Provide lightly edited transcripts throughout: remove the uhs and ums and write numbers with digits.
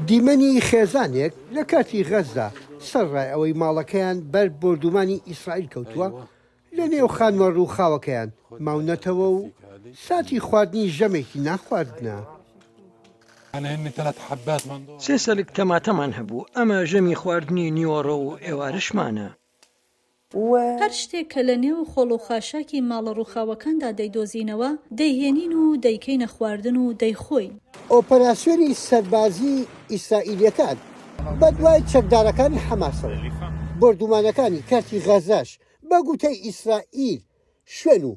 دیمەنی خێزانێک لە کەرتی غەززە، سەرەڕای ئەوەی ماڵەکەیان بەر بۆردومانی ئیسرائیل کەوتووە، لە نێو خانووە ڕووخاوەکەیان ماونەتەوە و ساتی خواردنی ژەمێکی ناخواردنە. سێ سەلک تەماتەمان هەبوو، ئەمە ژەمی خواردنی نیوەڕۆ و ئێوارەشمانە. هەر شتێک کە لە نێو خۆڵ و خاشاکی ماڵە ڕووخاوەکاندا دەیدۆزینەوە، دەیهێنین و دەیکەینە خواردن و دەیخۆین. ئۆپەراسیۆنی سەربازیی ئیسرائیلییەکان بەدوای چەکدارەکانی حەماسەوە، بۆردومانەکانی کەرتی غەززەش بە گوتەی ئیسرائیل شوێن و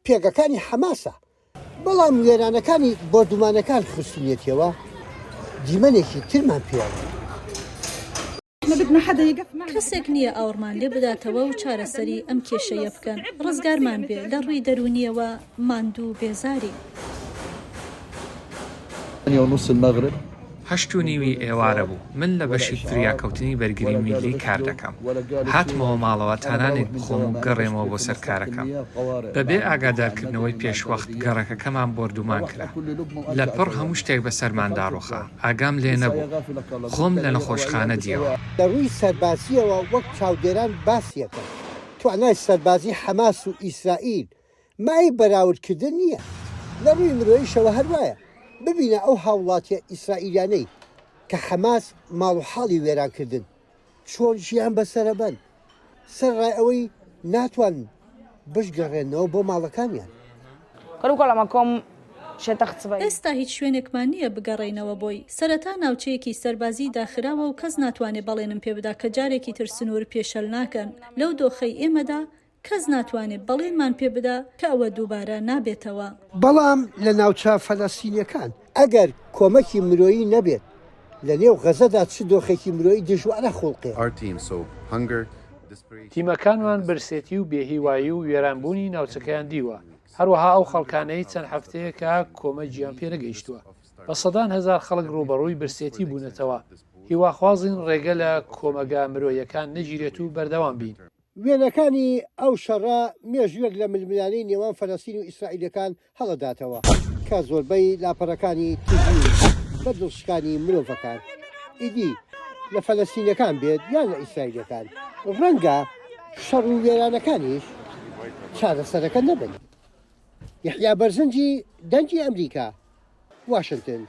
پێگەکانی حەماسە، بەڵام وێرانەکانی بۆردومانەکان خستوونیەتیەوە دیمەنێکی ترمان پێیە. کەسێک نییە ئاوڕمان لێ بداتەوە و چارەسەری ئەم کێشەیە بکەن، ڕزگارمان بێ، لە ڕووی دەروونییەوە ماندوو و بێزارین. هەشت و نیوی ئێوارە بوو، من لە بەشی فریاکەوتنی بەرگری میللی کار دەکەم. هاتمەوە ماڵەوە تا نانێک بخۆم و بگەڕێمەوە بۆ سەر کارەکەم. بەبێ ئاگادارکردنەوەی پێشوەخت گەڕەکەکەمان بۆردومان کرا. لەپڕ هەموو شتێک بەسەرماندا ڕووخا. ئاگام لێ نەبوو. خۆم لە نەخۆشخانە دییەوە. لە ڕووی سەربازییەوە وەک چاودێران باسیەکەن، توانای سەربازی حەماس و ئیسرائیل مایەی بەراوردکردن نییە، لە ڕووی مرۆییشەوە هەروایە، ببینە ئەو هاوڵاتیە ئیسرائیلیانەی کە حەماس ماڵ و حاڵی وێران کردن چۆن ژیان بەسەرەبەن، سەرەڕای ئەوەی ناتوانن بشگەڕێنەوە بۆ ماڵەکانیان. ئێستا هیچ شوێنێکمان نییە بگەڕێینەوە بۆی. سەرەتا ناوچەیەکی سەربازی داخراوە و کەس ناتوانێ بەڵێنم پێبدا کە جارێکی تر سنوور پێشەل ناکەن. لەو دۆخەی ئێمەدا کەس ناتوانێ بەڵێنمان پێ بدا کە ئەوە دووبارە نابێتەوە. بەڵام لە ناوچە فەلەستینیەکان ئەگەر کۆمەکی مرۆیی نەبێت لە نێو غەزەدا چ دۆخێکی مرۆیی دژوارە خوڵقێ. تیمەکانمان برسێتی و بێهیوایی و وێرانبوونی ناوچەکەیان دیوە، هەروەها ئەو خەڵکانەی چەند هەفتەیەکە کۆمەکیان پێنەگەیشتووە. بە سەدان هەزار خەڵک ڕووبەڕووی برسێتی بوونەتەوە. هیواخوازین ڕێگە لە کۆمەگە مرۆیەکان نەگیرێت و بەردەوام بین. وێنەکانی ئەو شەڕە مێژوویەک لە ململانێی نێوان فەلەستین و ئیسرائیلیەکان هەڵەداتەوە کە زۆربەی لاپەڕەکانی تژین بە دڵشکانی مرۆڤەکان، ئیدی لە فەلەستینیەکان بێت یان لە ئیسرائیلیەکان، ڕەنگە شەڕ و وێرانەکانیش چارەسەرەکە نەبن. یەحیا بەرزنجی، دەنگی ئەمریکا، واشنتن.